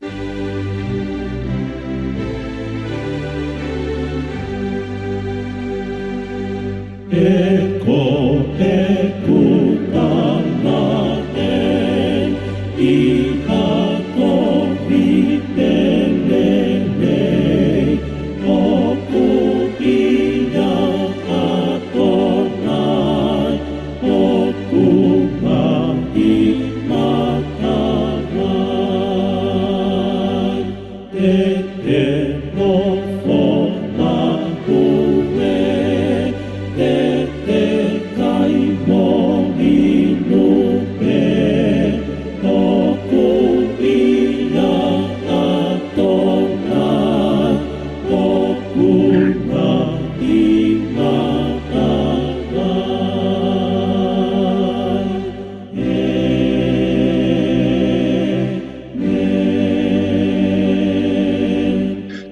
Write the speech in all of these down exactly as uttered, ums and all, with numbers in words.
He ko ʻeku tama ē ʻi ha kovi pele nei, ʻoku ʻia ʻAtonai ʻoku maʻu ʻi matanai. Te te nofo maʻu ē, te te kai mo inu pē, ʻoku ʻia ʻAtonai ʻoku maʻu ʻi matanai.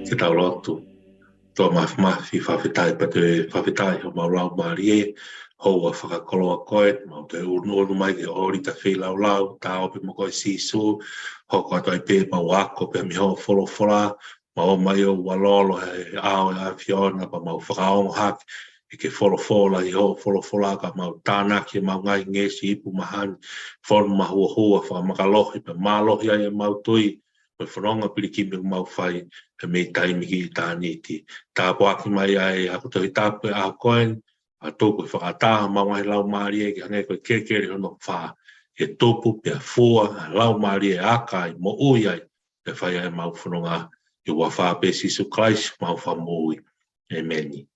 Ke tau lotu. ʻOtua Māfimafi, fakafetaʻi pea toe fakafetaʻi homau laumālie, houa fakakoloa ko eni, mau toe ʻunuʻunu mai ki he ʻōlita feilaulau, tā ʻope mo koe Sīsū, hoko atu ai pē ʻemau ako pē mei hoʻo folofola, mau ō mai ʻo ʻalu loloto he ʻao ʻo e ʻAfiona, pea mau fakaongo hake ʻi he folofola, ʻi hoʻo folofola, ka mau tānaki ʻemau ngaahi ngeʻesi, ipu, mahani, fonu, mahuohua, fakamālohi, pea mālohi ai ʻemau tui, mo e fononga pilikimi ʻoku mau fai, pea mei taimi ki ʻitāniti. Tāpuaki mai ʻa e ako Tohi Tapu he ʻaho ko eni, ʻa e tuku e fakaʻatā homau ngaahi laumālie ke hangē ko e kelekele hono fā, ke tupu pea fua ʻa e laumālie ʻe aka ai, moʻui ai, pea fai ai ʻemau fononga, ʻi he huafa pē ʻo Sīsū Kalaisi, homau Fakamoʻui. ʻĒmeni.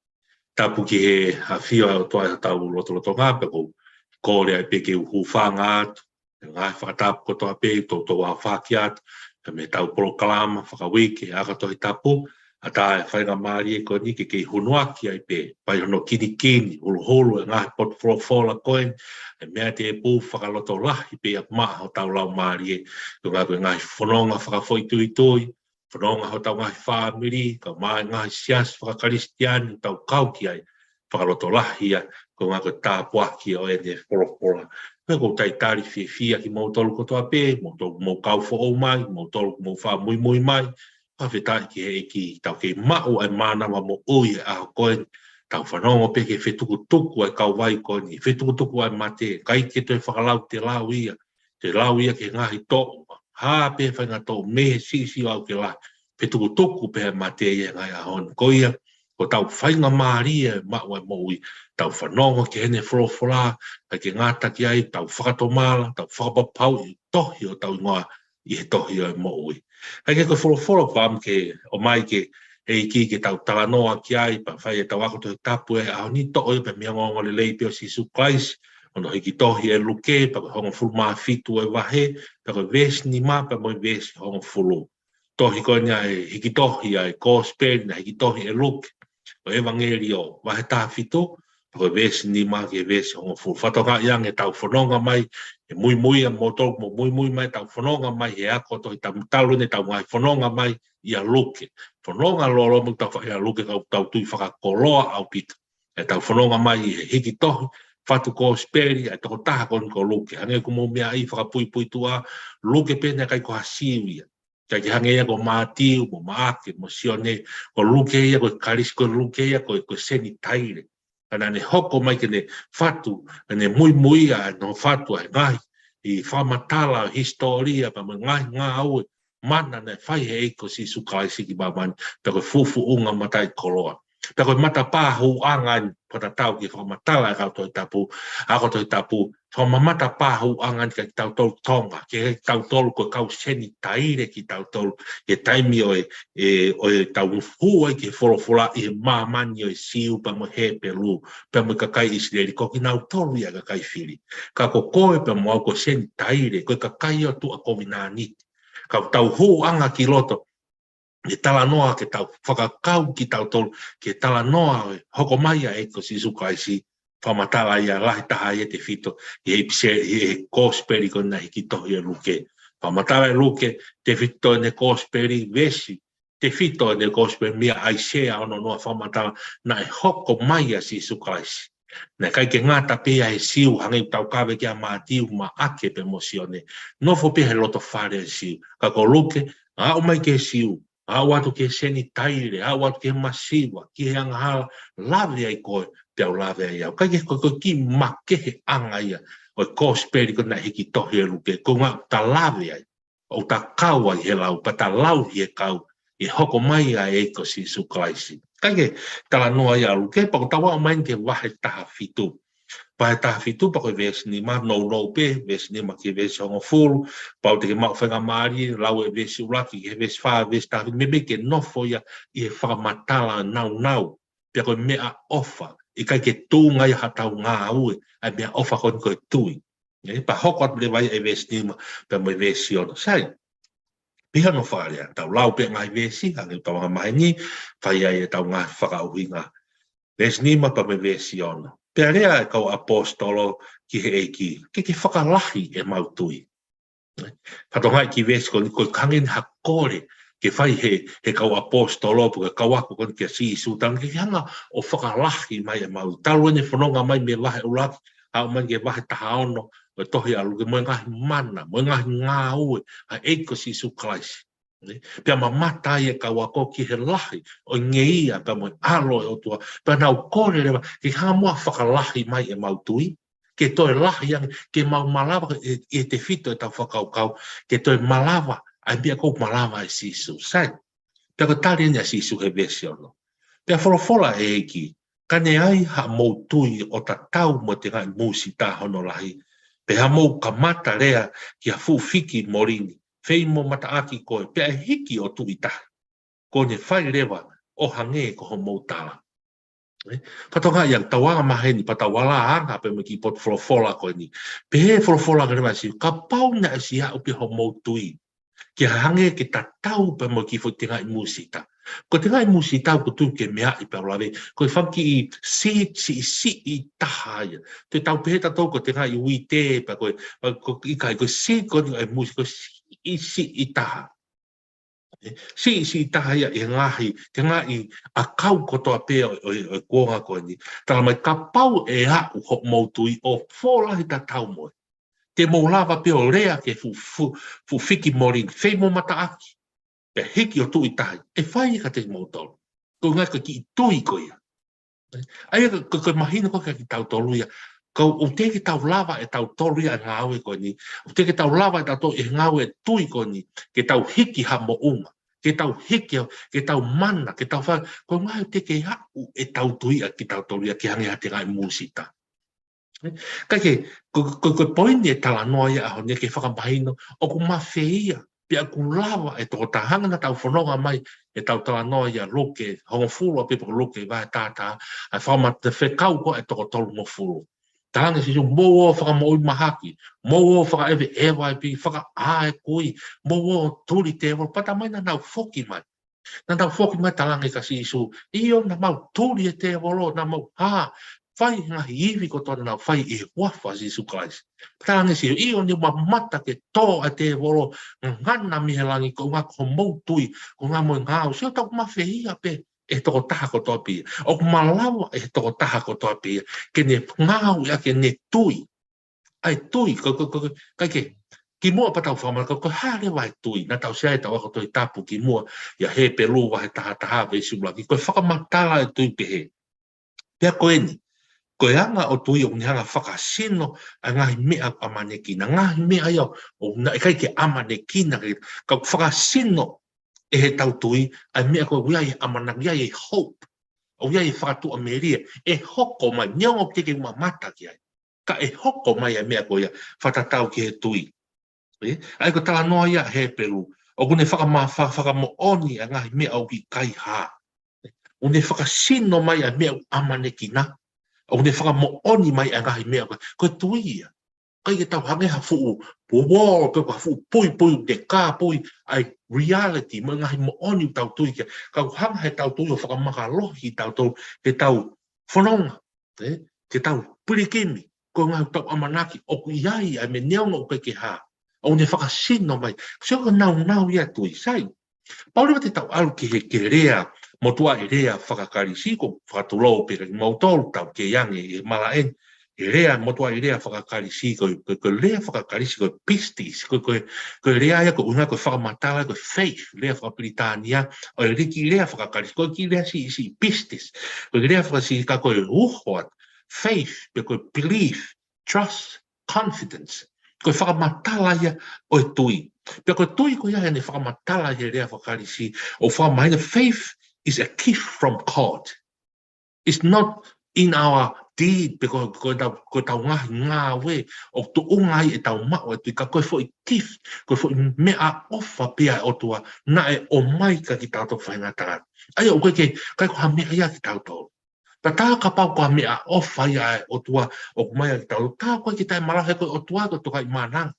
Tapu ki he ʻafio ʻa e ʻOtua ʻi hotau lotolotonga, pea ʻoku ou kole ai pē ke u hūfanga atu he ngaahi fakatapu kotoa pē, toutou aofaki atu, pea mei heʻetau polokalama fakauike, ako Tohi Tapu, ʻatā e faingamālie ko eni ke kei hunuaki ai pē, fai hono kinikini, huluhulu e ngaahi potu folofola ko eni, he meʻa tēpū fakalotolahi pē ia maʻa hotau laumālie, ko e ngaahi, ko e ngaahi fononga fakafoʻituitui, fononga hotau ngaahi fāmili, kae ʻumaʻā e ngaahi siasi fakakalisitiane ʻoku tau kau ki ai, fakalotolahi ia, ko e ngaahi, ko e tāpuaki ʻo ʻene folofola. Pea ʻoku ou talitali fiefia kimoutolu kotoa pē, moutolu ʻoku mou kau foʻou mai, moutolu ʻoku mou fakamuimui mai, fakafetaʻi ki he ʻEiki, tau kei maʻu ʻa e mānava moʻui he ʻaho ko eni, tau fanongo pē ki he fetukutuku ʻa e kauvai ko eni, fetukutuku ʻa e mate, ʻikai ke toe fakalautelau ia, toe lau ia ki he ngaahi toʻu, hā pē faʻahinga toʻu, mei he siʻisiʻi ʻo aʻu ki he lahi, fetukutuku pē ʻa e mate ia he ngaahi ʻaho ni. Ko ia, ko ʻetau faingamālie maʻu ʻa e moʻui, tau fanongo ki heʻene folofola, ʻikai ke ngata ki ai, tau fakatomala, tau fakapapauʻi, tohi hotau hingoa ʻi he tohi ʻo e moʻui. ʻIkai ke ko e folofola ʻoku ou fakaʻamu ke ʻomai ki he ʻEiki ke tau talanoa ki ai, pea fai ʻetau ako Tohi Tapu he ʻaho ni, toʻo ia pē mei he ongoongolelei pē ʻo Sīsū Kalaisi, hono hiki tohi ʻe Luke, pea ko e hongofulu mā fitu ʻo e vahe, pea ko e veesi nima pea mo e veesi hongofulu. Tohi ko eni ʻa e hiki tohi ʻa e Kōsipeli naʻe hiki tohi ʻe Luke, ko e ʻEvangelio vahe taha fitu, pea ko e veesi nima ki he veesi hongofulu. Fakatokangaʻi ange ʻetau fononga mai, ʻe muimui ʻa moutolu ʻoku mou muimui mai, ʻetau fononga mai he ako Tohi Tapu talu eni ʻetau ngaahi fononga mai ʻia Luke. Fononga lōloa mo ʻetau fai ʻia Luke, ka ʻoku tau tui fakakoloa ʻaupito ʻetau fononga mai ʻi he hiki tohi, fatu Kōsipeli ʻa e tokotaha ko eni ko Luke. Hangē ʻoku mou meaʻi fakapuipuituʻa, Luke pē naʻe ʻikai ko ha Siu ia. ʻIkai ke hangē ia ko Mātiu, mo Maʻake, mo Sione, ko Luke ia ko e Kalisi-, ko Luke ia ko e, ko e Senitaile. Ka naʻa ne hoko mai ke ne fatu, ke ne muimui ʻa hono fatu ʻa e ngaahi, ʻi he fakamatala ʻo e hisitōlia, pea mo e ngaahi ngāue, mana naʻe fai he ʻEiki ko Sīsū Kalaisi ki māmani, pea ko e fuʻu fuʻunga mataʻikoloa. Pea ko e matapā hūʻanga eni, pea tatau ki he fakamatala ʻa e kau Tohi Tapu, ako Tohi Tapu, fakamamata pā hūʻanga eni kia kitautolu Tonga, kia kitautolu ko e kau Senitaile kitautolu, he taimi ʻo e, ʻe, ʻo ʻetau hū ai ki he folofola ʻi he māmani ʻo e Siu pea mo e Hepelū, pea mo e kakai ʻIsileli, ko kinautolu ia kakai fili. Ka ko koe pea mo au ko e Senitaile, ko e kakai ʻo e tuʻa kovinānite. Ka ʻoku tau hūʻanga ki loto, ke talanoa, ke tau fakakau kitautolu, ke talanoa, hoko mai ʻa e ʻEiki ko Sīsū Kalaisi, fakamatala ia lahi taha ia ʻe tefito, ʻi he ʻipiseli, ʻi he Kōsipeli ko eni naʻe hiki tohi ʻe Luke. Fakamatala ʻe Luke, tefito ʻene Kōsipeli, veesi, tefito ʻene Kōsipeli meia ʻAisea ono noa fakamatala, naʻe hoko mai ʻa Sīsū Kalaisi. Naʻe ʻikai ke ngata pē ia he Siu, hangē ʻoku tau kave ki ai ʻa Mātiu, Maʻake pea mo Sione. Nofo pē he loto fale ʻo e Siu. Ka ko Luke, aʻu mai ki he Siu, aʻu atu ki he Senitaile, aʻu atu ki he masiva, ki he angahala, lave ai koe, pea u lave ai au. ʻIkai ke ko e kiʻi makeheʻanga ia ʻo e kosipeli ko ē naʻe hiki tohi ʻe Luke, ko e ʻuhinga ʻoku ta lave ai, ʻoku ta kau ai he lau, pea ta lau ʻi he kau, ʻi he hoko mai ʻa e ʻEiki ko Sīsū Kalaisi. ʻIkai ke talanoa ia ʻa Luke, pea ʻoku tau aʻu mai ki he vahe taha fitu. Vahe taha fitu pea ko e veesi nima, nounou pē, veesi nima ki he veesi hongofulu, kapau te ke maʻu faingamālie, lau e veesi ʻuluaki ki he veesi fā, veesi taha fitu, meimei ke nofo ia ʻi he fakamatala naunau, pea ko e meʻaʻofa, ʻikai ke tuʻunga ia haʻatau ngāue, ʻa e meʻaʻofa ko eni ko e tui. ʻE, pea hoko atu leva ia e veesi nima, pea mo e veesi ono. Sai, pea hano fakalea, tau lau pē ngaahi veesi, hangē ʻoku tau anga maheni, fai ai ʻetau ngaahi fakaʻuhinga. Veesi nima pea mo e veesi ono. Pea lea e kau ʻaposetolo ki he ʻEiki, ke ke fakalahi ʻemau tui. Fakatokangaʻi e kiʻi veesi ko eni, ko e hangē ni ha kole ke fai he, he kau ʻaposetolo, pe ko e kau ako ko eni kia Sīsū, talaange ke ke hanga ʻo fakalahi mai ʻemau. Talu ʻene fononga mai mei he vahe ʻuluaki, aʻu mai ki he vahe taha ono ʻo e tohi ʻa Luke, mo e ngaahi mana, mo e ngaahi ngāue ʻa e ʻEiki ko Sīsū Kalaisi. Nē? Pea mamata ai e kau ako ki he lahi ʻo e ngeia pea mo e ʻAlo ʻo e ʻOtua. Pea nau kole leva, ke hanga muʻa ʻo fakalahi mai ʻemau tui, ke toe lahi ange, ke mau malava, ʻi he, ʻi he tefito ʻetau fakakaukau, ke toe malava ʻa e meʻa ʻoku malava ʻe Sīsū. Sai, pea ko e tali eni ʻa Sīsū he veesi ono. Pea folofola e ʻEiki, ka ne ʻi ai haʻamou tui ʻo tatau mo e tengaʻi mūsita hono lahi, pe haʻamou kamata lea ki ha fuʻu fiki molini, fei mo mataʻaki koe, pea ʻe hiki ʻo tuʻi tahi, kuo ne fai leva ʻo hangē ko hoʻomou tala. Ē, fakatokangaʻi ʻa e tau anga maheni, pea tau ala anga pē mo e kiʻi potu folofola ko eni. Pehē folofola ange leva ʻa Sīsū, kapau naʻe ʻosi aʻu pē hoʻomou tui ke hangē ke tatau pē mo e kiʻi foʻi tengaʻi mūsita. Ko e tengaʻi mūsita ʻoku ou tui ke meaʻi pē ʻa e lave, ko e fanga kiʻi seed siʻisiʻi taha ia. Te tau pehē tautolu ko e tengaʻi uite, pea ko e, pea ko e ʻikai, ko e seed ko eni ʻo e mūsita, ko e siʻisiʻi taha. Siʻisiʻi taha ia ʻi he ngaahi, tengaʻi ʻakau kotoa pē ʻo, ʻo, ʻo e kuonga ko eni. Tala mai kapau ʻe aʻu hoʻomou tui ʻo folahi tatau mo ia, te mou lava pē ʻo lea ki he fuʻu, fuʻu, fuʻu fiki molini, fei mo mataʻaki, pea hiki ʻo tuʻi tahi, ʻe fai ia kiate kimoutolu. Ko e ʻuhinga ko e kiʻi tui ko ia. ʻA ia ko, ko, ko e mahino ko ē kiate kitautolu ia. Ka ʻoku teʻeki ke tau lava ʻe tautolu ia ʻa e ngāue ko eni. ʻOku teʻeki ke tau lava ʻe tautolu ʻi he ngāue ʻa e tui ko eni ke tau hiki ha moʻunga, ke tau hiki, ke tau mana, ke tau fai, ko e ʻuhinga ʻoku teʻeki ke aʻu ʻetau tui ʻa kitautolu ia ke hangē ha tengaʻi mūsita. Kae kehe, ko, ko, ko e poini e talanoa ia ʻaho ni ke fakamahino, ʻoku mafeia, pea ʻoku lava ʻe he tokotaha, hangē naʻa tau fononga mai ʻetau talanoa ia Luke hongofulu, ʻa pē ko Luke vahe taha taha, ʻa e fakamata fekau ko ē ʻa e toko tolungofulu. Talaange ʻe Sīsū, mou ō ʻo fakamoʻui mahaki, mou ō ʻo fakaʻeveʻeva e pī, fakaʻā e kui, mou ō ʻo tuli tēvolo, pea talamai naʻa nau foki mai. Naʻa nau foki mai, talaange kia Sīsū, ʻio, naʻa mau tuli e tēvolo, naʻa mau hā, fai ngaahi ivi kotoa naʻa nau fai ʻi he huafa ʻo Sīsū Kalaisi. Talaange ʻe Sīsū, ʻio, naʻa mau mamata ke tō ʻa e tēvolo, ngangana mei he langi, ko e ʻuhinga ko hoʻomou tui, ko e ʻuhinga mo e ngāue. Sio, ʻoku mafeia pē ʻe he tokotaha kotoa pē ia. ʻOku malava ʻe he tokotaha kotoa pē ia ke ne ngāueʻaki ʻene tui. ʻA e tui, ko, ko, ko, ko, kae kehe, kimuʻa pea tau fakamahino, ko, ko e hā leva e tui, naʻa tau sio ai ʻetau ako Tohi Tapu kimuʻa, ʻia Hepelū vahe taha taha veesi ʻuluaki, ko e fakamatala e tui pehē. Pea ko eni, ko e anga ʻo e tui ʻoku ne hanga ʻo fakasino ʻa e ngaahi meʻa ʻoku ʻamanekina, ngaahi meʻa ia ʻoku ʻikai ke ʻamanekina, ke, ka ʻoku fakasino ʻe heʻetau tui ʻa e meʻa ko ē ʻoku ʻi ai e ʻamanaki, ʻi ai e hope, ʻoku ʻi ai e fakatuʻamelie, ʻe hoko mai, neongo ʻoku teʻeki ke mamata ki ai, ka ʻe hoko mai ʻa e meʻa ko ia, fakatatau ki he tui. Ē? ʻA ia ko e talanoa ia ʻa Hepelū, ʻoku ne fakama-, fa-, fakamoʻoni ʻa e ngaahi meʻa ʻoku ʻikai hā. ʻOku ne fakasino mai ʻa e meʻa ʻoku ʻamanekina. ʻOku ne fakamoʻoni mai ʻa e ngaahi meʻa ko, ko e tui ia. ʻIkai ke tau hangē ha fuʻu wall, pe ko ha fuʻu puipui, te kāpui ʻa e reality, mo e ngaahi moʻoni ʻoku tau tui ki ai. Ka ʻoku hanga heʻetau tui ʻo fakamālohi tautolu, heʻetau fononga, ē? Heʻetau pilikimi, ko e ʻuhinga ʻoku tau ʻamanaki ʻoku ʻi ai ʻa e meʻa neongo ʻoku ʻikai ke hā. ʻOku ne fakasino mai. Sio ko e naunau ia e tui, sai. Pau leva te tau ʻalu ki he, ki he lea motuʻaʻi lea fakaKalisi, ko e fakatulou pē kiate kimoutolu, tau kei ange ʻi he malaʻe ni, ʻi he lea, motuʻaʻi lea fakaKalisi, ko e, ko e, ko e lea fakaKalisi, ko e pistis, ko e, ko e, ko e lea ia ko e ʻuhinga ko e fakamatala, ko e faith, lea fakaPilitānia, ʻo e liki lea fakaKalisi, ko e kiʻi lea siʻisiʻi pistis, ko e lea fakaKalisi ka ko e uho atu, faith, pe ko e belief, trust, confidence. Ko e fakamatala ia ʻo e tui. Pea ko e tui ko ia heʻene fakamatala ia he lea fakaKalisi, ʻoku fakamahino, faith is a gift from God. It's not in our deed, pe ko, ko ʻetau, ko ʻetau ngaahi ngāue, ʻoku tuʻunga ai ʻetau maʻu e tui, ka ko e foʻi gift, ko e foʻi meʻaʻofa pē ia ʻa e ʻOtua, naʻe ʻomai kiate kitautolu faʻahinga tangata. ʻA ia, ʻoku ʻikai ke, ʻikai ko ha meʻa ia kiate kitautolu. Ka tā kapau ko ha meʻaʻofa ia ʻa e ʻOtua ʻoku ʻomai kiate kitautolu, tā ko ē ke taʻemalava he ko e ʻOtua ko e Tokaimaʻananga.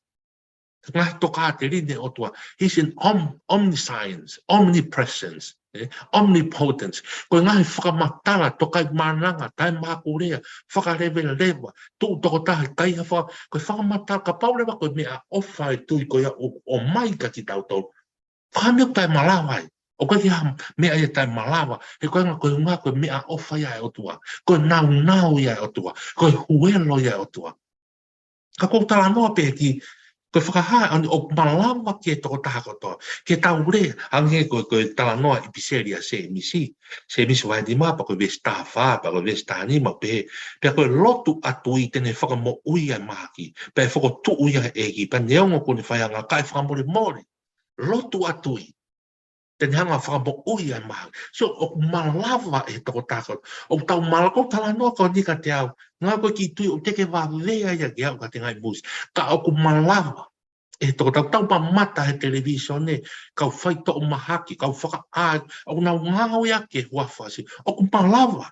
Ngaahi tokāteline ʻo e ʻOtua. He's in om-, omniscience, omnipresence, eh, omnipotence. Ko e ngaahi fakamatala, Tokaimaʻananga, taʻemakulea, fakaleveleva, tuʻu tokotaha, ʻikai ha faka-, ko e fakamatala, kapau leva ko e meʻaʻofa e tui ko ia ʻoku ʻomai kiate kitautolu, ko ha meʻa ʻoku taʻemalava ai. ʻOku ʻikai ke ha meʻa ia taʻemalava, he ko e ʻuhinga, ko e ʻuhinga ko e meʻaʻofa ia ʻa e ʻOtua. Ko e nāunau ia ʻa e ʻOtua. Ko e huelo ia ʻa e ʻOtua. Ka ʻoku ou talanoa pē ki, ko e fakahā, ʻa eni ʻoku malava ki he tokotaha kotoa. Ke tau lea, hangē ko e, ko e talanoa ʻipiseli ʻa Sēmisi. Sēmisi vahe nima, pea ko e veesi taha fā, pea ko e veesi taha nima, pehē, pea ko e lotu ʻa e tui te ne fakamoʻui ʻa e mahaki, pea ʻe fokotuʻu ia ʻe he ʻEiki, pea neongo kuo ne faiangahala kae fakamolemole. Lotu ʻa e tui te ne hanga ʻo fakamoʻui ʻa e mahaki. So, ʻoku malava ʻe he tokotaha ko, ʻoku tau malava, ʻoku ou talanoa ko eni kiate au, ngā ko e kiʻi tui ʻoku teʻeki vave ia kiate au kiate ngaahi moves. Ka ʻoku malava ʻe he tokotaha, tau mamata he televīsone, kau faitoʻo mahaki, kau fakaʻā, ʻoku nau ngāueʻaki e huafa ʻo Sīsū. ʻOku malava.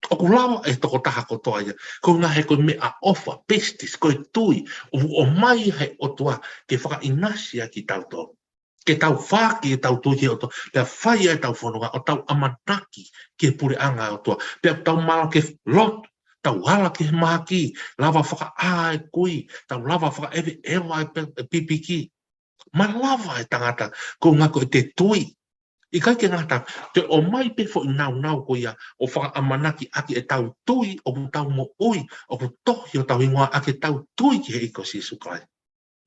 ʻOku lava ʻe he tokotaha kotoa ia. Ko e ʻuhinga he ko e meʻaʻofa, pistis, ko e tui, ʻoku ʻomai ʻe he ʻOtua ke fakaʻinasi ʻaki kitautolu. Ke tau foaki ʻetau tui ki he ʻOtua, pea fai ʻetau fononga ʻo tau ʻamanaki ki he puleʻanga ʻo e ʻOtua. Pea tau malava ke lotu, tau ala ki he mahaki, lava fakaʻā e kui, tau lava fakaʻeveʻeva e pe-, e pipiki. Malava e tangata, ko e ʻuhinga ko ʻete tui. ʻIkai ke ngata, te ʻomai pē foʻi nāunau ko ia ʻo fakaʻamanaki ʻaki ʻetau tui, ʻoku tau moʻui, ʻoku tohi hotau hingoa ʻaki ʻetau tui ki he ʻEiki ko Sīsū Kalaisi.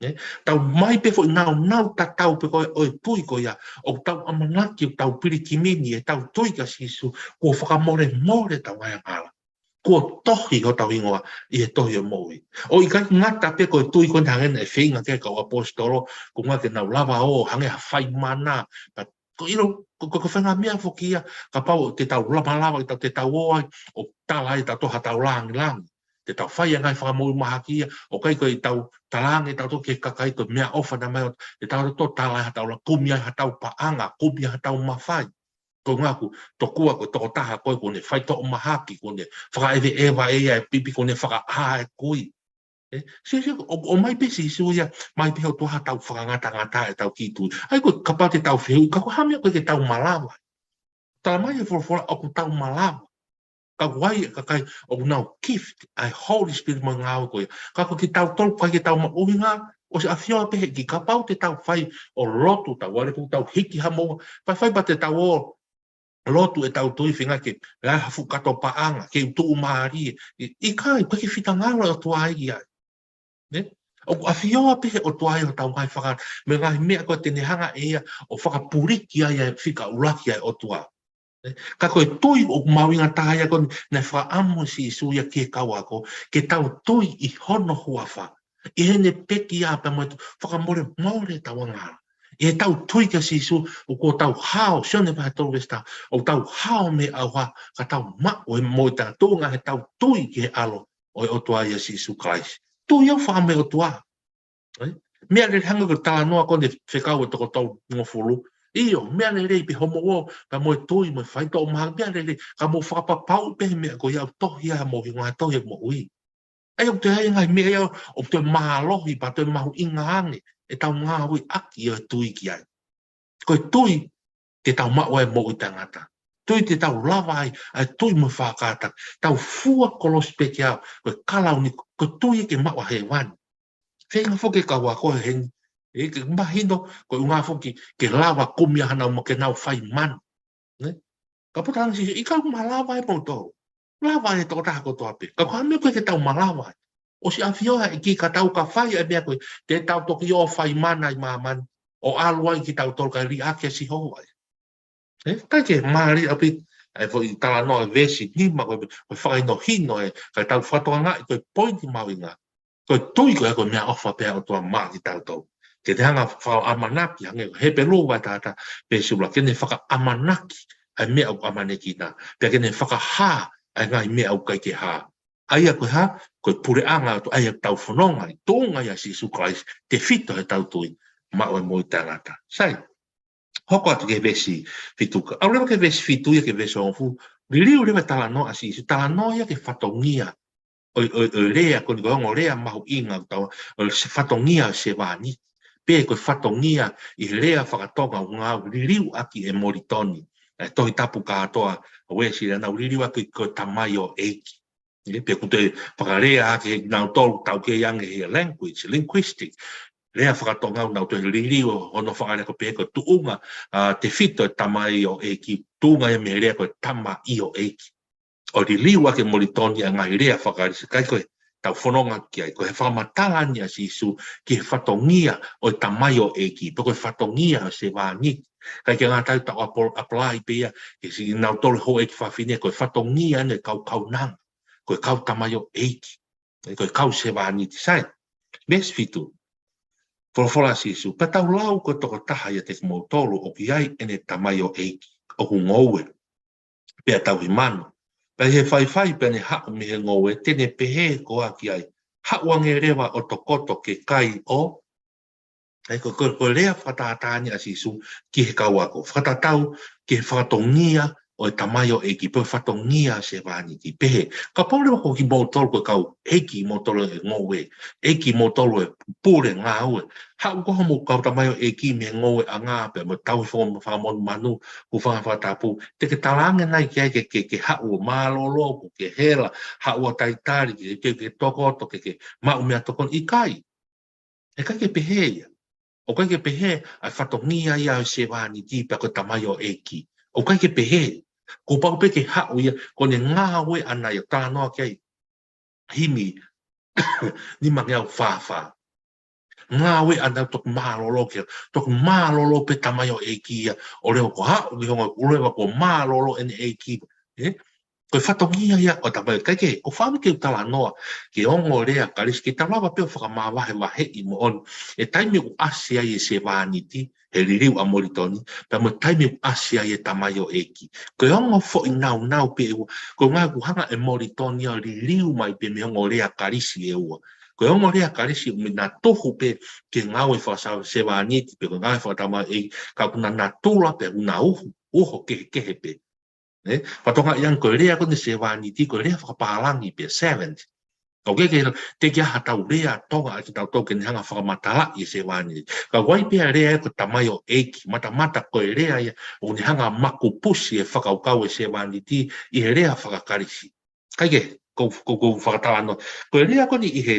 Ne? Tau ʻomai pē foʻi nāunau tatau pē ko ē ʻo e tui ko ia, ʻoku tau ʻamanaki, ʻoku tau pilikimi ni ʻetau tui kia Sīsū, kuo fakamolemole ʻetau ngaahi angahala. Kuo tohi hotau hingoa ʻi he tohi ʻo e moʻui. ʻOku ʻikai ngata pē ko e tui ko eni hangē naʻe feinga ki ai e kau ʻaposetolo, ko e ʻuhinga ke nau lava ʻo hangē ha fai mana, ka ko e ʻilo, ko, ko, ko e faʻahinga meʻa foki ia, kapau te tau lava lava, te tau, te tau ō ai, ʻo tala ai ʻe tautolu haʻatau langilangi. Te tau fai e ngaahi fakamoʻui mahaki ia, ʻoku ʻikai ko ʻetau talaange ʻe tautolu ki he kakai ko e meʻaʻofa naʻe ʻomai, ʻe tautolu tala ai haʻatau la-, kumi ai haʻatau paʻanga, kumi ai haʻatau mafai. Ko e ʻuhinga ʻoku tokua ko e tokotaha ko ē kuo ne faitoʻo mahaki, kuo ne fakaʻeveʻeva ʻe ia e pipi, kuo ne fakaʻā e kui. ʻE, Sīsū, ʻo, ʻomai pē Sīsū ia, ʻomai pē ʻe he ʻOtua haʻatau fakangatangata ʻetau kiʻi tui. ʻA ia ko e kapau te tau fehuʻi, ka ko e hā e meʻa ʻoku ʻikai ke tau malava. Talamai ʻe he folofola ʻoku tau malava. Ka ʻoku ʻi ai e kakai ʻoku nau gift ʻa e Holy Spirit mo e ngāue ko ia. Ka ko kitautolu ʻoku ʻikai ke tau maʻu, ʻuhinga, ʻosi ʻafioʻi pē ʻe he ʻEiki, kapau te tau fai ʻo lotu, tau ale pē ʻo tau hiki ha moua, faifai pea te tau ō lotu ʻetau tui feinga ke, ʻe ai ha fuʻu kato paʻanga, ke u tuʻumālie. ʻI-, ʻikai, ʻoku ʻikai ke finangalo e ʻOtua ia. Ne? ʻOku ʻafioʻi pē ʻe he ʻOtua ia hotau ngaahi faka-, mo e ngaahi meʻa ko ē te ne hanga ʻe ia ʻo fakapuliki ai e fika ʻuluaki ʻa e ʻOtua. Ne? Ka ko e tui ʻoku mahuʻinga taha ia ko eni naʻe fakaʻamu ʻe Sīsū ia ki he kau ako, ke tau tui ʻi hono huafa. ʻI heʻene pekia pea mo e fakamolemole ʻetau angahala. ʻI heʻetau tui kia Sīsū, ʻoku tau hao, Sione vahe tolu veesi taha, ʻoku tau hao mei he ʻauha, ka tau maʻu e moʻui taʻengata, tuʻunga heʻetau tui ki he ʻAlo ʻo e ʻOtua ʻia Sīsū Kalaisi. Tui ʻoku fakaʻamu ʻe he ʻOtua. Ē? Meʻa lelei, hangē ko e talanoa ko eni fekau ʻa e toko tolungofulu. ʻIo, meʻa lelei pē hoʻomo ō, pea mo e tui, mo e faitoʻo mahaki, meʻa lelei, ka mou fakapapauʻi pē he meʻa ko ia ʻoku tohi ai homou hingoa he tohi ʻo e moʻui. ʻA ia ʻoku toe ʻi ai e ngaahi meʻa ia ʻoku toe mālohi pea toe mahuʻinga ange ʻetau ngāueʻaki ʻo e tui ki ai. Ko e tui te tau maʻu ai e moʻui taʻengata. Tui te tau lava ai, ʻa e tui mo e fakakātaki. Tau fua kolosi pē ki ai, ko e kalauni, ko e tui ke maʻu ʻa hēvani. Feinga foki e kau ako he heni, ʻe, ke mahino, ko e ʻuhinga foki ke lava kumi ai hanau mo ke nau fai mana. Ne? Ka poto ange Sīsū, ʻikai malava ʻe moutolu. Lava ʻe he tokotaha kotoa pē. Ka ko e hā e meʻa ʻoku ʻikai ke tau malava ai? ʻOsi ʻafioʻi ʻe he ʻEiki ka tau ka fai ʻa e meʻa ko ē, te tau toki ō ʻo fai mana ʻi māmani, ʻo ʻalu ai kitautolu kae liʻaki ʻa Sihova ia. ʻE, ʻikai ke mālie ʻaupito ʻa e foʻi talanoa ʻa e veesi nima ko ē, ko e fakahinohino ē, kae tau fakatokangaʻi ko e poini mahuʻinga. Ko e tui ko ē ko e meʻaʻofa pē ʻa e ʻOtua maʻa kitautolu. Ke ne hanga ʻo fakaʻamanaki, hangē ko Hepelū vahe taha taha veesi ua, ke ne fakaʻamanaki ʻa e meʻa ʻoku ʻamanekina, pea ke ne fakahā ʻa e ngaahi meʻa ʻoku ʻikai ke hā. ʻA ia ko e hā, ko e puleʻanga ʻo e ʻOtua ʻa ia ʻoku tau fononga ai, tuʻunga ʻia Sīsū Kalaisi, tefito heʻetau tui, maʻu e moʻui taʻengata. Sai, hoko atu ki he veesi fitu ka. ʻAlu leva ki he veesi fitu ia ki he veesi hongofulu, liliu leva e talanoa ʻa Sīsū, talanoa ia ki he fatongia ʻo e, ʻo e, ʻo e lea, ko eni ko e ongo lea mahuʻinga ʻoku tau, ʻo e se fatongia ʻo e sevāniti. Pe ko e fatongia ʻi he lea faka-Tonga ʻoku ngāue liliu ʻaki ʻe Molitoni ʻa e Tohi Tapu kātoa ʻa Uēsiliana, ʻoku liliu ʻaki ko e tamaioʻeiki. ʻE, pe ʻoku toe fakalea ʻaki ʻe nautolu taukei ange he language, linguistic. Lea faka-Tonga ʻoku nau toe liliu hono fakalea ko e pehē ko e tuʻunga, ʻa, tefito e tamaioʻeiki, tuʻunga ia mei he lea ko e tamaioʻeiki. ʻO liliu ʻaki ʻe Molitoni ʻa e ngaahi lea faka-Kalisi, ʻikai ko ē tau fononga ki ai, ko e fakamatala eni ʻa Sīsū ki he fatongia ʻo e tamaioʻeiki, pe ko e fatongia ʻo e sevāniti. ʻIkai ke ngata ai, tau apo-, apply pē ia, ke siʻi nautolu houʻeiki fafine, ko e fatongia eni ʻo e kau kaunanga, ko e kau tamaioʻeiki, ʻe, ko e kau sevāniti. Sai, veesi fitu. Folofola ʻa Sīsū, pea tau lau ko e tokotaha ʻiate kimoutolu ʻoku ʻi ai ʻene tamaioʻeiki ʻoku ngoue, pea tauhi manu. Pea ʻi he faifai pea ne haʻu mei he ngoue, te ne pehē koā ki ai, haʻu ange leva ʻo tokoto ke kai ʻo. ʻE, ko, ko, ko e lea fakatātā eni ʻa Sīsū ki he kau ako. Fakatatau ki he fatongia ʻo e tamaioʻeiki, pe ko e fatongia ʻo e sevāniti. Pehē, kapau leva ko kimoutolu ko e kau ʻeiki kimoutolu ʻe ngoue, ʻeiki kimoutolu ʻe pule ngāue, haʻu koā hoʻomou kau tamaioʻeiki mei he ngoueʻanga, pea mo e tauhi faka-, fakamonumanu, hūfanga he fakatapu, te ke talaange nai ki ai ke, ke, ke haʻu ʻo mālōlō, ko ke hela, haʻu ʻo talitali, ke, ke, ke tokoto, ke, ke maʻu meʻatokoni, ʻikai. ʻE ʻikai ke pehē ia. ʻOku ʻikai ke pehē ʻa e fatongia ia ʻo e sevāniti pe ko e tamaioʻeiki. ʻOku ʻikai ke pehē. Kuo pau pē ke haʻu ia, ko ʻene ngāue ʻana ia, talanoa ki ai himi nimangeau fā fā. Ngāue ʻana ia ʻo toki mālōlō ki ai, toki mālōlō pē tamaioʻeiki ia, ʻo leva kuo haʻu ki he ongo, ʻo leva kuo mālōlō ʻene ʻeiki. ʻE? Ko e fatongia ia ʻo e tamaioʻeiki. Kae kehe, ʻoku ou fakaʻamu ke u talanoa ki he ongo lea Kalisi, ke tau lava pē ʻo fakamavahevaheʻi moʻoni ʻa e taimi ʻoku ʻasi ai e sevāniti, he liliu ʻa Molitoni, pea mo e taimi ʻoku ʻasi ai e tamaioʻeiki. Ko e ongo foʻi nāunau pē ʻe ua, ko e ngaahi ʻoku hanga ʻe Molitoni ʻo liliu mai pē mei he ongo lea Kalisi ʻe ua. Ko e ongo lea Kalisi ʻoku mei na tuhu pē ki he ngāue fakasevāniti, pe ko e ngāue fakatamaioʻeiki, ka ʻoku na natula pē, ʻoku na uho, uho kehekehe pē. ʻE, fakatokangaʻi ange ko e lea ko eni sevāniti, ko e lea fakapālangi pē, servant. Ka ʻoku ʻikai ke, teʻeki ai ha tau lea Tonga ʻa kitautolu ke ne hanga ʻo fakamatalaʻi e sevāniti. Ka ʻoku ʻi ai pē ʻa e lea ko e tamaioʻeiki, matamata ko e lea ia ʻoku ne hanga ʻo makupusi e fakakaukau e sevāniti ʻi he lea faka-Kalisi. Kae kehe, ko, ko, ko fakatalanoa. Ko e lea ko eni ʻi he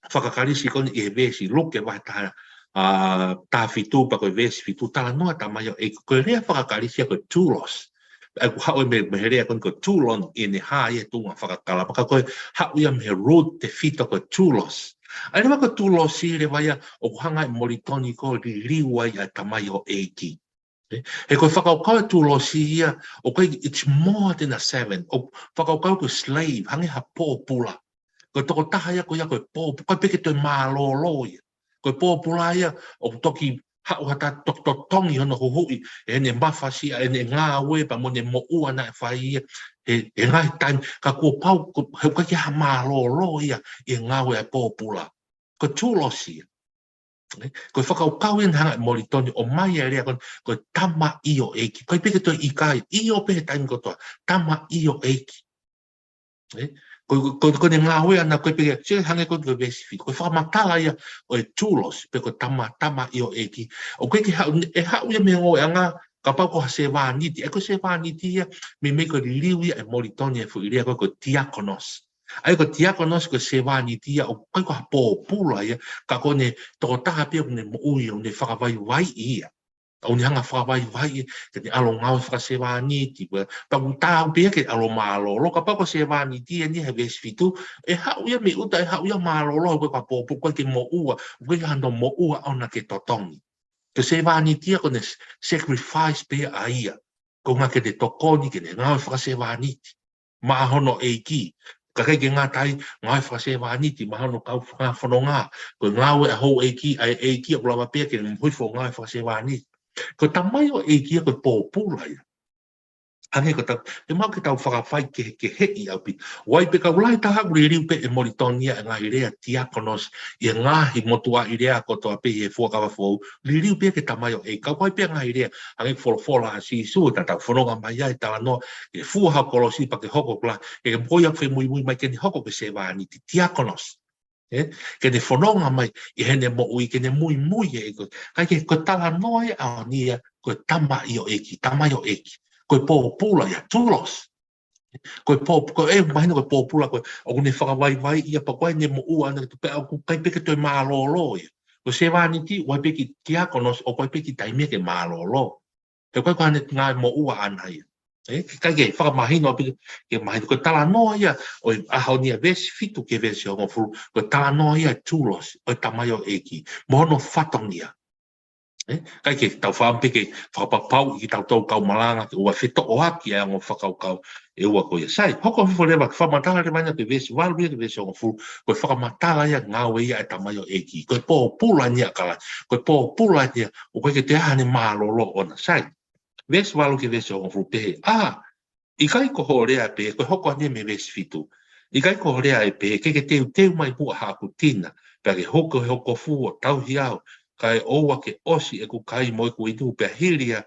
faka-Kalisi ko eni ʻi he veesi Luke vahe taha, ʻa, taha fitu pea ko e veesi fitu, talanoa tamaioʻeiki. Ko e lea faka-Kalisi ia ko e doulos. ʻA ia ʻoku haʻu ia mei, mei he lea ko eni ko e doulon ʻi heʻene hā ia he tuʻunga fakakalapu. Ka ko e haʻu ia mei he root tefito ko e doulos. ʻA ia leva ko e doulos leva ia ʻoku hanga ʻe Molitoni ʻo liliu ai ʻa e tamaioʻeiki. ʻE, he ko e fakakaukau e doulos ia, ʻoku ʻikai, it's more than a servant. ʻOku fakakaukau ko e slave, hangē ha pōpula. Ko e tokotaha ia ko ia ko e pōpula, ʻikai pē ke toe mālōlō ia. Ko e pōpula ia, ʻoku toki haʻu ha taha toki totongi hono huhuʻi, ʻene mafasia, ʻene ngāue, pea mo ʻene moʻua naʻe fai ia, he, he ngaahi taimi, ka kuo pau, ko, he ʻoku ʻikai ke ha mālōlō ia, ʻi he ngāue ʻa e pōpula. Ko e doulos ia. Ko e fakakaukau ia naʻe hanga ʻe Molitoni ʻo ʻomai e lea ko eni, ko e tamaioʻeiki. ʻIkai pē ke toe ʻikai, ʻio pē he taimi kotoa, tamaioʻeiki. ʻE? Ko, ko, ko ʻene ngāue ʻana ʻikai pē ke, sio hangē ko e veesi fitu. Ko e fakamatala ia ʻo e doulos, pe ko e tama, tamaioʻeiki. ʻOku ʻikai ke haʻu, ʻe haʻu ia mei he ngoueʻanga, kapau ko ha sevāniti. ʻE ko e sevāniti ia, meimei ko e liliu ia ʻe Molitoni e foʻi lea ko e, ko e diakonos. ʻA ia ko e diakonos ko e sevāniti ia ʻoku ʻikai ko ha pōpula ia, ka ko ʻene tokotaha pē ʻoku ne moʻui, ʻoku ne fakavaivaiʻi ia. ʻOku ne hanga fakavaivai ke ne ʻalu ʻo ngāue fakasevāniti, pea, pea ʻoku taau pē ia ke ʻalu ʻo mālōlō, kapau ko e sevāniti eni he veesi fitu, ʻe haʻu ia mei ʻuta, ʻe haʻu ia ʻo mālōlō, ʻoku ʻikai ke pōpula, ʻoku ʻikai ke moʻua, ʻoku ʻikai ke ʻi ai hano moʻua ʻaʻana ke totongi. Ko e sevāniti ia ʻoku ne sacrifice pē ʻa ia. Ko e ʻuhinga ke ne tokoni, ke ne ngāue fakasevāniti maʻa hono ʻEiki. Ka ʻoku ʻikai ke ngata ai, ngāue fakasevāniti maʻa hono kau fakafononga. Ko e ngāue ʻa e houʻeiki, ʻa e ʻeiki ʻoku lava pē ia ke ne hifo ʻo ngāue fakasevāniti. Ko e tamaioʻeiki ia ko e pōpula ia. Hangē ko ʻetau, ʻe maʻu ke tau fakafai ke, ke heʻi ʻaupito. ʻOku ʻi ai pē, ka ʻoku lahi taha ʻoku liliu pē ʻe Molitoni ia e ngaahi lea diakonos ʻi he ngaahi motuʻaʻi lea kotoa pē ʻi he Fuakava Foʻou. Liliu pē ia ki he tamaioʻeiki, ka ʻoku ʻi ai pē ngaahi lea, hangē ko e folofola ʻa Sīsū, ʻetau fononga mai ai, talanoa, ke fua ha kolosi pea ke hoko ko e, ke mo ia ke muimui mai ke ne hoko ko e sevāniti, diakonos. ʻE, ke ne fononga mai ʻi heʻene moʻui, ke ne muimui ʻi he ʻEiki. Ka ʻoku ʻikai ke, ko e talanoa ia ʻaʻana ia, ko e tamaioʻeiki, tamaioʻeiki. Ko e pōpula ia, doulos. Ko e pō-, ko e, mahino ko e pōpula, ko e, ʻoku ne fakavaivai ia pea ʻoku ʻi ai ʻene moʻua ʻaʻana, pea ʻoku ʻikai pē ke toe mālōlō ia. Ko e sevāniti, ʻoku ʻi ai pē kiʻi diakonos, ʻoku ʻi ai pē kiʻi taimi ia ke mālōlō. He ʻoku ʻikai ko haʻane ngaahi moʻua ʻaʻana ia. ʻE, ke ʻikai ke fakamahino ʻaupito, ke mahino. Ko e talanoa ia ʻo e ʻaho ni ʻa e veesi fitu ki he veesi hongofulu, ko e talanoa ia doulos, ʻo e tamaioʻeiki, mo hono fatongia. ʻE, ʻikai ke tau fakaʻamu pē ke fakapapauʻi kitautolu kau malanga ke ʻoua fetoʻoaki ʻa e ongo fakakaukau ʻe ua ko ia. Sai, hoko hifo leva ke fakamatala leva ia ki he veesi valu ia ki he veesi hongofulu, ko e fakamatala ia ngāue ia ʻa e tamaioʻeiki. Ko e pōpula eni ia ʻa Kalaisi, ko e pōpula eni ia, ʻoku ʻikai ke toe ʻi ai haʻane mālōlō ʻaʻana. Sai, veesi valu ki he veesi hongofulu pehē, ʻA, ʻikai ko hoʻo lea ʻe pehē, ko e hoko eni ia mei he veesi fitu. ʻIkai ko hoʻo lea ʻe pehē, ke ke teuteu mai muʻa haʻaku tina, pea ke hū ki ho kofú ʻo tauhi au, kae ʻoua ke ʻosi ʻeku kai mo ʻeku inu, pea hili ia,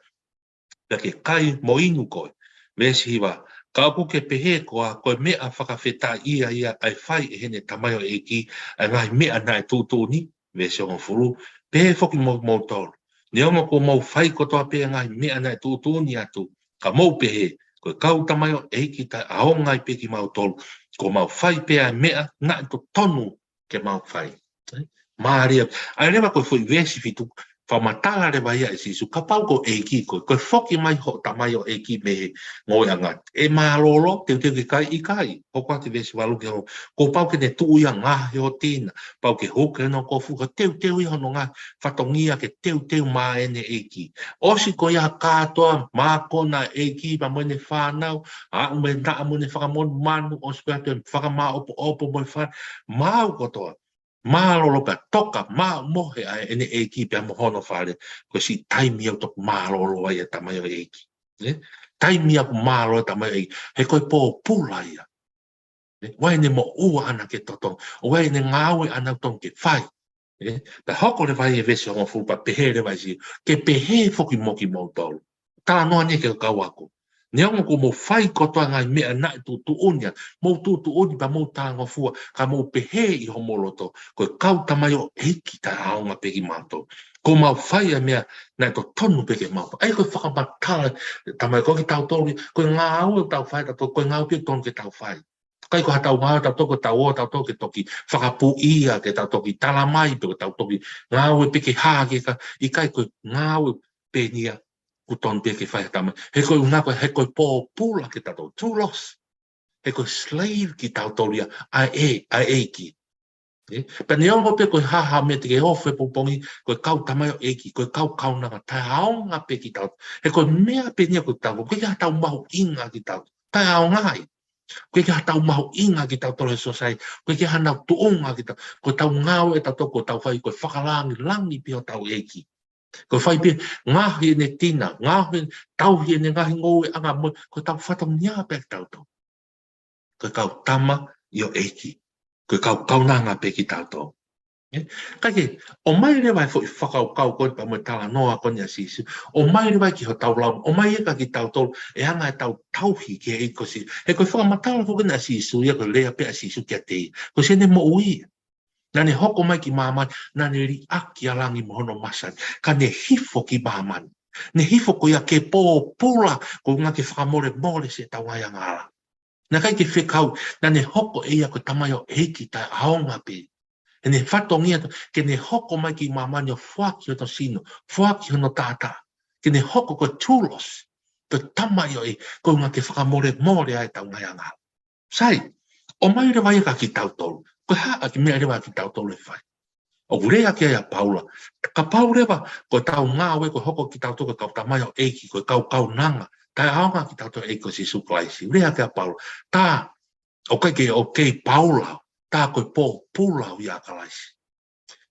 pea ke kai mo inu koe. Veesi hiva, ka ʻoku ke pehē koā, ko e meʻa fakafetaʻia ia ʻa e fai ʻe heʻene tamaioʻeiki ʻa e ngaahi meʻa naʻe tuʻutuʻuni? Veesi hongofulu, pehē foki mo kimoutolu. Neongo kuo mou fai kotoa pē ʻa e ngaahi meʻa naʻe tuʻutuʻuni atu, ka mou pehē, ko e kau tamaioʻeiki taʻeʻaonga ai pē kimautolu, kuo mau fai pē ʻa e meʻa naʻe totonu ke mau fai. Mālie. ʻA ia leva ko e foʻi veesi fitu, fakamatala leva ia ʻe Sīsū, kapau ko e ʻeiki koe, ko e foki mai hoʻo tamaioʻeiki mei he ngoueʻanga, ʻe mālōlō, teuteu ke kai? ʻIkai. Hoko atu ki he veesi valu ki he hongofulu, kuo pau ke ne tuʻu ia ʻo ngaohi ho tina, pau ke hū ki hono kofu, ko e teuteu ia hono ngaahi fatongia ke teuteu maʻa ʻene ʻeiki. ʻOsi ko ia kātoa, mākona ʻa e ʻeiki pea mo ʻene fānau, aʻu mei he naʻa mo ʻene fakamonumanu, ʻosi pē ʻa e fakamaʻopoʻopo mo e fānau, maʻu kotoa. Mālōlō pea toka maʻu mohe ʻa ʻene ʻeiki pea mo hono fale, ko e siʻi taimi ia ʻoku toki mālōlō ai ʻa e tamaioʻeiki. ʻE? Taimi ia ʻoku mālōlō ai e tamaioʻeiki, he ko e pōpula ia. ʻE? ʻOku ʻi ai ʻene moʻua ʻaʻana ke totongi, ʻoku ʻi ai ʻene ngāue ʻaʻana ʻoku totonu ke fai. ʻE? Pea hoko leva ia he veesi hongofulu pea pehē leva ʻe Sīsū, ke pehē foki mo kimoutolu. Talanoa eni ki he kau ako. Neongo kuo mou fai kotoa e ngaahi meʻa naʻe tuʻutuʻuni atu, mou tuʻutuʻuni pea mou talangofua, ka mou pehē ʻi homou loto, ko e kau tamaioʻeiki taʻeʻaonga pē kimautolu. Kuo mau fai ʻa e meʻa naʻe totonu pē ke mau fai. ʻA ia ko e fakamatala, tamaioʻeiki, ko kitautolu, ko e ngāue ʻoku tau fai tautolu, ko e ngāue pē ʻoku totonu ke tau fai. ʻIkai ko haʻatau ngāue tautolu ko ʻetau ō tautolu ke toki fakapuʻia, ke tau toki talamai, pe ko ʻetau toki ngāue pē ke hā ke ka, ʻikai, ko e ngāue pē eni ia ʻoku totonu pē ke fai ʻe he Tamai. He ko e ʻuhinga ko e, he ko e pōpula kitautolu, doulos. He ko e slave kitautolu ia ʻa e, ʻa e ʻEiki. ʻE? Pea neongo pē ko e hā ha meʻa te ke ofo he pongipongi, ko e kau tamaioʻeiki, ko e kau kaunanga, taʻeʻaonga pē kitautolu. He ko e meʻa pē eni ia ʻoku tau, ʻoku ʻikai ke ʻi ai haʻatau mahuʻinga kitautolu, taʻeʻaonga ai. ʻOku ʻikai ke ʻi ai haʻatau mahuʻinga kitautolu he sōsaieti, ʻoku ʻikai ke ʻi ai haʻanau tuʻunga kitautolu, ko ʻetau ngāue ʻatautolu ʻoku tau fai, ko e fakalāngilangi pē hotau ʻEiki. Ko e fai pē, ngaohi ʻene tina, ngaohi, tauhi ʻene ngaahi ngoueʻanga mo, ko ʻetau fatongia pē kitautolu. Ko e kau tamaioʻeiki. Ko e kau kaunanga pē kitautolu. ʻE? Ka ke, ʻomai leva e foʻi fakakaukau ko eni pea mo e talanoa ko eni ʻa Sīsū. ʻOmai leva ki hotau lau, ʻomai ia kia kitautolu, e anga ʻetau tauhi ki he ʻEiki ko Sī-. He ko e fakamatala ko eni ʻa Sīsū ia ko e lea pē ʻa Sīsū kiate ia. Ko siʻene moʻui ia. Naʻa ne hoko mai ki māmani, naʻa ne liʻaki ʻa langi mo hono masani, ka ne hifo ki māmani. Ne hifo ko ia ke pōpula, ko e ʻuhinga ke fakamolemole siʻetau ngaahi angahala. Naʻe ʻikai ke fekau, naʻa ne hoko ʻe ia ko e tamaioʻeiki taʻeʻaonga pē. ʻEne fatongia to-, ke ne hoko mai ki māmani ʻo foaki hono sino, foaki hono taʻataʻa. ke ne hoko ko e doulos, ko e tamaioʻeiki, koeʻuhi ke fakamolemole ai ʻetau ngaahi angahala. Sai, ʻomai leva ia kia kitautolu. Ko e hā ʻa e kiʻi meʻa leva ʻa kitautolu ʻe fai? ʻOku lea ki ai ʻa Paula. Kapau leva ko ʻetau ngāue ko e hoko kitautolu ko e kau tamaioʻeiki, ko e kau kaunanga taʻeʻaonga kitautolu ʻa e ʻEiki ko Sīsū Kalaisi. Lea ki ai ʻa Paula. Tā, ʻoku ʻikai ke ʻoku kei Paula, tā ko e pōpula au ʻia Kalaisi.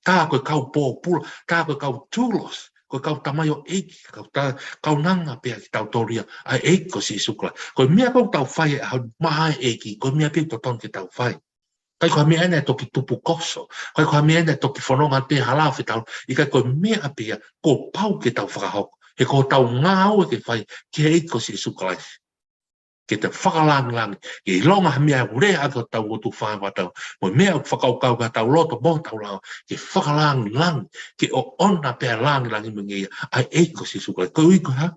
Tā ko e kau pōpula, tā ko e kau doulos, ko e kau tamaioʻeiki, kau tā, kaunanga pē ʻa kitautolu ia ʻa e ʻEiki ko Sīsū Kalaisi. Ko e meʻa ʻoku tau fai ʻi he ʻaho ni maʻa e ʻEiki, ko e meʻa pē ʻoku totonu ke tau fai. ʻIkai ko ha meʻa ena ʻe toki tupu koso, ʻikai ko ha meʻa ena ʻe toki fononga pē hala fetau, ʻikai, ko e meʻa pē ia kuo pau ke tau fakahoko. He ko ʻetau ngāue ke fai ki he ʻEiki ko Sīsū Kalaisi. Ke te fakalangilangi, ke ʻilonga ha meʻa ʻoku lea ʻaki hotau ngutu fakaevatau, mo e meʻa ʻoku fakakaukau ki hotau loto mo hotau lao, ke fakalangilangi, ke ʻoʻona pē ʻa e langilangi mo e ngeia ʻa e ʻEiki ko Sīsū Kalaisi. Koeʻuhi ko e hā?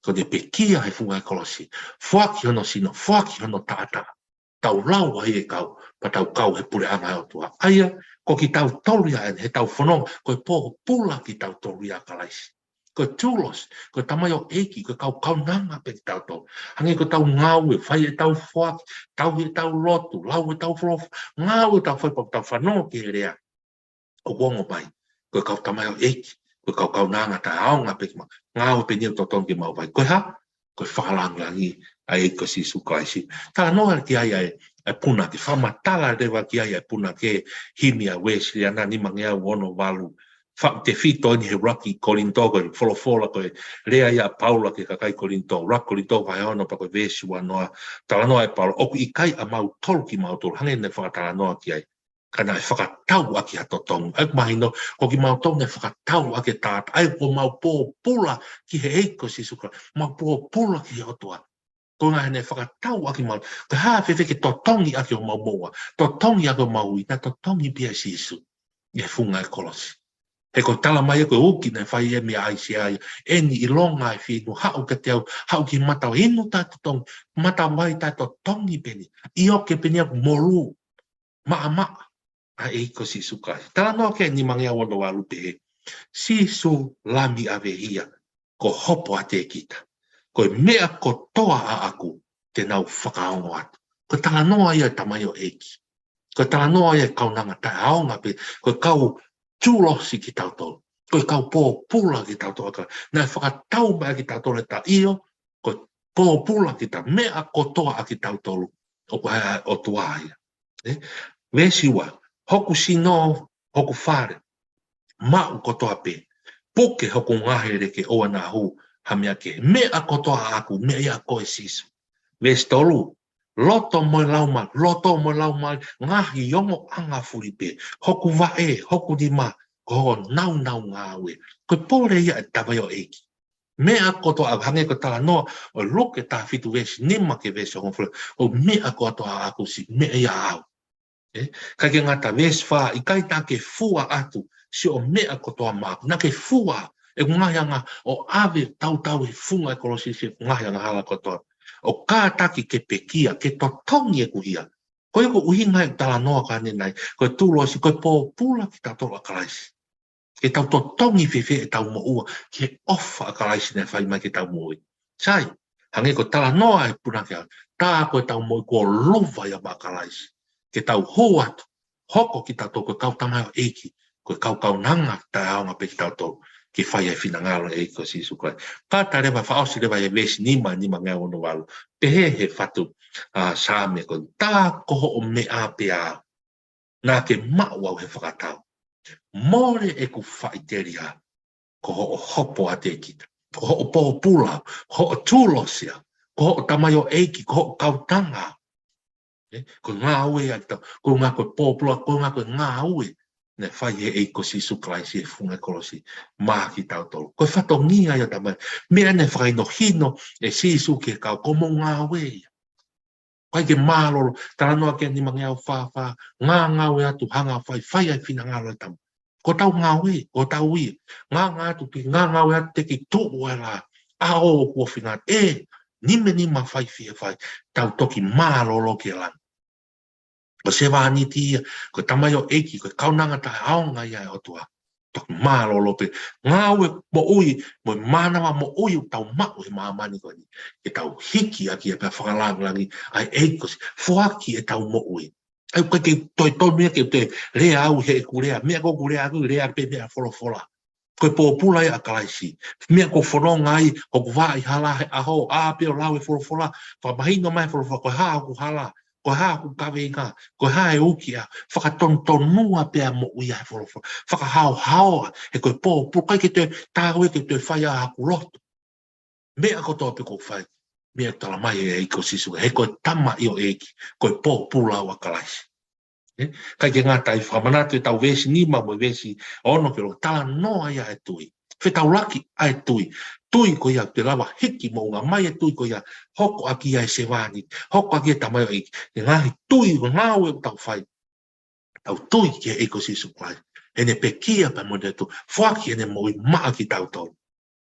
Ko ʻene pekia he funga ʻo e kolosi, foaki hono sino, foaki hono taʻataʻa, tau lau ai e kau, pea tau kau he puleʻanga ʻo e ʻOtua. ʻA ia, ko kitautolu ia ʻeni, heʻetau fononga, ko e pōpula kitautolu ʻia Kalaisi. Ko e doulos, ko e tamaioʻeiki, ko e kau kaunanga pē kitautolu. Hangē ko ʻetau ngāue, fai ʻetau foaki, tauhi ʻetau lotu, lau ʻetau folofola, ngāue ʻetau fai pea tau fanongo ki he lea, ʻoku ongo mai ko e kau tamaioʻeiki, ko e kau kaunanga taʻeʻaonga pē ke mau, ngāue pē eni ʻoku totonu ke mau fai. Ko e hā? Ko e fakalangilangi ʻa e ʻEiki ko Sīsū Kalaisi. Talanoa ki ai ʻa e, ʻa e punake, fakamatala leva ki ai ʻa e punake, himi ʻa Uēsiliana, nimangeau ono valu. Fakatefito eni he ʻuluaki Kolinitō, ko e folofola ko e lea ia ʻa Paula ki he kakai Kolinitō, ʻuluaki Kolinitō vahe ono pea ko e veesi uanoa. Talanoa ʻe Paula, ʻoku ʻikai ʻamautolu kimautolu, hangē naʻe fakatalanoa ki ai, ka naʻe fakatau ʻaki ha totongi. ʻA ia ʻoku mahino, ko kimautolu naʻe fakatau ʻaki e taʻataʻa, ʻa ia ʻoku mau pōpula ki he ʻEiki ko Sīsū Kalaisi, mau pōpula ki he ʻOtua. Koeʻuhi he naʻe fakatau ʻaki kimautolu. Ko e hā fēfē ke totongi ʻaki homau moʻua, totongi ʻaki homau ui, naʻe totongi pē ʻia Sīsū ʻi he funga ʻo e kolosi. He ko e talamai ko e uki naʻe fai ʻe he meʻa ʻa ʻAisea ia, ʻeni ʻilonga ʻa e fefine, haʻu kiate au, haʻu ki he mata inu taʻetotongi, mata vai taʻetotongi pē eni, ʻio ke pehē ni ʻoku molū, maʻamaʻa ʻa e ʻEiki ko Sīsū Kalaisi. Talanoa ki ai e nimangeau ono valu, pehē, Sīsū Lami ʻAvehia, ko hopo ʻa e kita. Ko e meʻa kotoa ʻaʻaku te nau fakaongo atu. Ko e talanoa ia ʻa e tamaioʻeiki. Ko e talanoa ia ʻa e kaunanga taʻeʻaonga pē, ko e kau doulos kitautolu, ko e kau pōpula kitautolu ʻa Kalaisi. Naʻe fakatau mai ʻaki kitautolu e taʻataʻa, ʻio, ko e pōpula kita, meʻa kotoa ʻa kitautolu ʻoku ʻa e ʻOtua ia. ʻE? Veesi ua, hoku sino, hoku fale, maʻu kotoa pē, puke hoku ngaahi lelei ke ʻoua naʻa hū ha meʻa kehe. Meʻa kotoa ʻaʻaku, meʻa ia ʻa koe Sīsū. Veesi tolu, loto mo e laumālie, loto mo e laumālie, ngaahi ongo ʻanga fuli pē, hoku vaʻe, hoku nima, ko hoku nāunau ngāue. Ko e pole ia ʻa e tamaioʻeiki. Meʻa kotoa, hangē ko e talanoa ʻo Luke taha fitu veesi nima ki he veesi hongofulu, ko e meʻa kotoa ʻaʻaku Sīsū, meʻa ia ʻaʻau. ʻE, ʻikai ke ngata, veesi fā, ʻikai naʻa ke fua atu siʻo meʻa kotoa maʻaku, naʻa ke fua ʻeku ngaahi anga ʻo ʻave tautau he funga ʻo e kolosi siʻeku ngaahi angahala kotoa, ʻo kātaki ke pekia, ke totongi ʻeku hia. Ko ia ko e ʻuhinga ia ʻoku talanoa ki ai ʻanenai, ko e doulos, ko e pōpula kitautolu ʻa Kalaisi. Ke tau totongi fēfē ʻetau moʻua ki he ʻofa ʻa Kalaisi naʻe fai mai ke tau moʻui. Sai, hangē ko e talanoa ʻa e punake, tā ko ʻetau moʻui kuo luva ia maʻa Kalaisi. Ke tau hū atu, hoko kitautolu ko e kau tamaioʻeiki, ko e kau kaunanga taʻeʻaonga pē kitautolu, ke fai ʻa e finangalo ʻo e ʻEiki ko Sīsū Kalaisi. Kātaki leva, fakaʻosi leva ʻi he veesi nima, nimangeau ono valu. Pehē ʻe he fatu, ʻa, Saame ko eni, tā ko hoʻo meʻa pē ʻaʻau, naʻa ke maʻu au he fakatau. Mole ʻeku faʻiteliha, ko hoʻo hopo ʻa e kita, ko hoʻo pōpula, ko hoʻo doulos ia, ko hoʻo tamaioʻeiki, ko hoʻo kaunanga. ʻE, ko e ngāue ʻa kita, koeʻuhi ko e pōpula, koeʻuhi ko e ngāue naʻe fai ʻe he ʻEiki ko Sīsū Kalaisi he funga ʻo e kolosi maʻa kitautolu. Ko e fatongia ia ʻo e tamaioʻeiki. Meʻa naʻe fakahinohino ʻe Sīsū ki he kau, ko hoʻomou ngāue ia. ʻIkai ke mālōlō, talanoa ki he nimangeau fāfā, ngāngāue atu, hanga ʻo fai, fai ʻa e finangalo ʻo e Tamai. Ko hotau ngāue, ko hotau ia. Ngāngāue atu ki, ngāngāue atu teʻeki tuʻu ʻa e laʻā, ʻa ʻoku ʻofinga, ʻe, nimanima fai fie fai, tau toki mālōlō ki he langi. Ko e sevāniti ia, ko e tamaioʻeiki, ko e kaunanga taʻeʻaonga ia ʻo e ʻOtua. toki mālōlō pē. Ngāue moʻui, mo e mānava moʻui ʻoku tau maʻu he māmani ko eni. Ke tau hiki ʻaki ia pea fakalāngilangiʻi ʻa e ʻEiki ko Sīsū. Foaki ʻetau moʻui. ʻOku ʻikai ke toe tonu ia ke u toe lea au he ʻeku lea. Meʻa ko ʻeku lea ʻaku, lea pē meʻa folofola. Ko e pōpula ia ʻa Kalaisi. Meʻa ʻoku ou fononga ai, ʻoku ou vaʻi hala he ʻaho, ʻā pē ʻo lau e folofola, fakamahino mai e folofola, ko e hā hoku hala, ko e hā hoku kaveinga, ko e hā e uki ʻa, fakatonutonua pē ʻa e moʻui ʻa e folofola, fakahaohaoa, he ko e pōpula, ʻikai ke toe, tā ko ē ke toe fai ʻa haku lotu. Meʻa kotoa pē ʻoku ou fai, meʻa ʻoku talamai ʻe he ʻEiki ko Sīsū, he ko e tamaioʻeiki, ko e pōpula ʻa Kalaisi. ʻE, ʻikai ke ngata ai, fakamanatu ʻetau veesi nima mo e veesi ono ki he ʻoku talanoa ia ʻa e tui. Fetaulaki ʻa e tui. Tui ko ia te lava hiki moʻunga mai e tui ko ia, hoko ʻaki ia e sevāniti, hoko ʻaki e tamaioʻeiki. He ngaahi tui, ko e ngāue ʻoku tau fai. Tau tui ki he ʻEiki ko Sīsū Kalaisi. Heʻene pekia pea mo ʻene tui. Foaki ʻene moʻui maʻa kitautolu.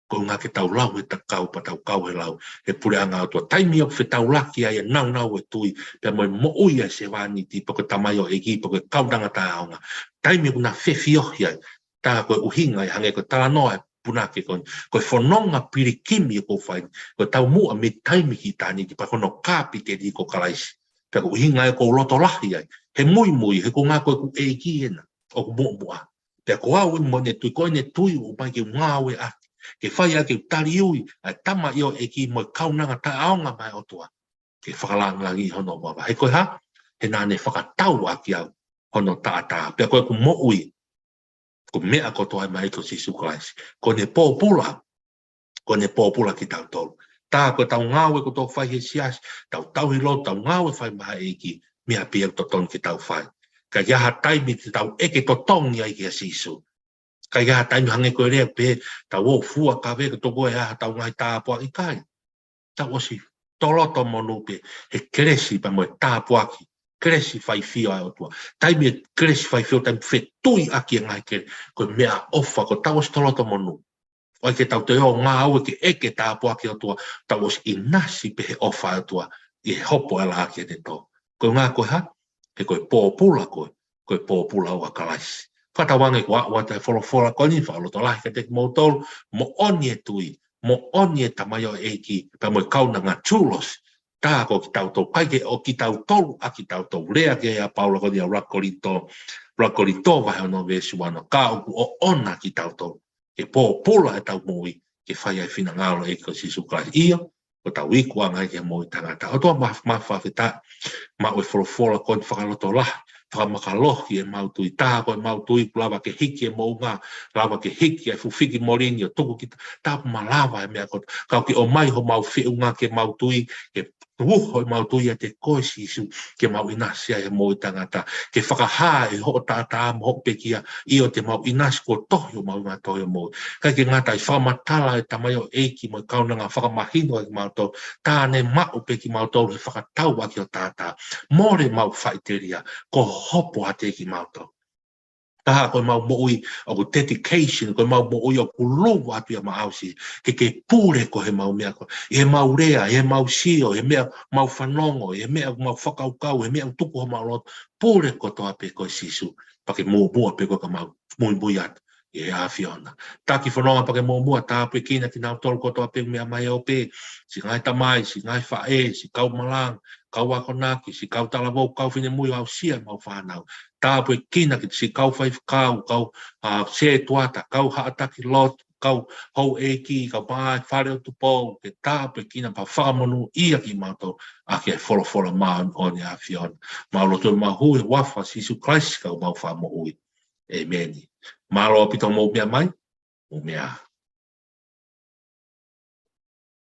Ko e ʻuhinga ke tau lau he ta-, kau pea tau kau he lau, he puleʻanga ʻo e ʻOtua. Taimi ʻoku fetaulaki ai e nāunau e tui, pea mo e moʻui ʻa e sevāniti, pe ko e tamaioʻeiki, pe ko e kaunanga taʻeʻaonga. Taimi ʻoku na fefiohi ai, tā ko e ʻuhinga ia hangē ko e talanoa e punake ko eni, ko e fononga pilikimi ʻoku ou fai, ko e taumuʻa mei taimi ki ʻitāniti, pea ko hono kāpiteni ko Kalaisi. Pea ko e ʻuhinga ia ʻoku ou loto lahi ai, he muimui, he ko e ʻuhinga ko ʻeku ʻEiki ena, ʻoku muʻomuʻa. Pea ko au eni mo ʻene tui, ko ʻene tui ʻoku ʻomai ke u ngāueʻaki, ke fai ʻaki ʻeku taliui ʻa e tamaioʻeiki mo e kaunanga taʻeʻaonga maʻa e ʻOtua, ke fakalāngilangiʻi hono huafa. He ko e hā? He naʻa ne fakatau ʻaki au hono taʻataʻa. Pea ko ʻeku moʻui, ko e meʻa kotoa ia maʻa e ʻEiki ko Sīsū Kalaisi. Ko ʻene pōpula, ko ʻene pōpula kitautolu. Tā ko ʻetau ngāue ʻoku tau fai he siasi, tau tauhi lotu, tau ngāue fai maʻa e ʻEiki, meʻa pē ia ʻoku totonu ke tau fai. ʻIkai ke ʻi ai ha taimi te tau ʻeke totongi ai kia Sīsū. ʻIkai ke ʻi ai ha taimi hangē ko e lea pē, tau ō fua kave, ko e toko ʻi ai ha tau ngaahi tāpuaki, ʻikai. Tau ʻosi toloto monū pē he kelesi pea mo e tāpuaki, kelesi faifio ʻa e ʻOtua. Taimi e kelesi faifio, taimi fetui ʻaki e ngaahi kelesi, ko e meʻaʻofa, ko e tau ʻosi toloto monū. ʻOua ke tau toe ō ngāue ke ʻeke tāpuaki ʻa e ʻOtua, tau ʻosi ʻinasi pē he ʻofa ʻa e ʻOtua, ʻi he hopo ʻa e laʻā ki heʻene tō. Ko e ʻuhinga ko e hā? He ko e pōpula ko ē, ko e pōpula ʻa Kalaisi. Fakatauange kuo aʻu atu e folofola ko eni, fakalotolahi kiate kimoutolu, moʻoni e tui, moʻoni e tamaioʻeiki, pea mo e kaunanga, doulos, tā ko kitautolu, ʻikai ke ʻo kitautolu ʻa kitautolu. Lea ki ai ʻa Paula ko eni ʻi he ʻuluaki Kolinitō, ʻuluaki Kolinitō vahe ono veesi uanoa, ka ʻoku ʻoʻona kitautolu ke pōpula ʻetau moʻui, ke fai ai e finangalo ʻo e ʻEiki ko Sīsū Kalaisi. ʻIo, ko ʻetau ikuʻanga ia ki he moʻui taʻengata. ʻOtua ma-, ma-, fakafetaʻi, maʻu e folofola ko eni, fakalotolahi, fakamakalohi ʻemau tui, tā ko ʻemau tui ʻoku lava ke hiki e moʻunga, lava ke hiki e fuʻu fiki molini ʻo tuku kita, tā ʻoku malava e meʻa kotoa, ka ʻoku ke ʻomai homau feʻunga ke mau tui, ke uho ʻemau tui ʻiate koe Sīsū, ke mau ʻinasi ai he moʻui taʻengata, ke fakahā ʻe hoʻo taʻataʻa mo hoʻo pekia, ʻio te mau ʻinasi kuo tohi homau ngaahi tohi ʻo e moʻui. ʻIkai ke ngata ai, fakamatala e tamaioʻeiki mo e kaunanga, fakamahino ai kimautolu, tā ne maʻu pē kimautolu he fakatau ʻaki hoʻo taʻataʻa. Mole ʻemau faʻiteliha, kuo hopo atu kimautolu. Ka ko ʻemau moʻui ʻoku dedication, ko ʻemau moʻui ʻoku lou atu ia maʻau Sīsū, ke ke pule koe he mau meʻa ko, ʻi he mau lea, ʻi he mau sio, ʻi he meʻa mau fanongo, ʻi he meʻa mau fakakaukau, ʻi he meʻa tuku homau loto, pule kotoa pē koe Sīsū, pea ke muʻomuʻa pē koe ka mau muimui atu ʻi he ʻAfiona. Taki fononga pea ke muʻomuʻa, tāpuekina kinautolu kotoa pē meʻa mai ʻo pē, siʻi ngaahi tamai, siʻi ngaahi faʻē, siʻi kau malanga, kau akonaki, siʻi kau talavou, kau finemui, aʻusia ʻemau fānau. Tāpuekina ki siʻi kau faifekau, kau, ā, sētuata, kau haʻa taki lotu, kau houʻeiki, kau pā fale ʻo Tupou, ke tāpuekina pea fakamonūʻia kimautolu ʻaki e folofola māʻoniʻoni ʻa e ʻAfiona. Mau lotu mo hū he huafa ʻo Sīsū Kalaisi ko homau Fakamoʻui. ʻĒmeni. Mālō ʻaupito hoʻomou meʻa mai, mou meʻa ā.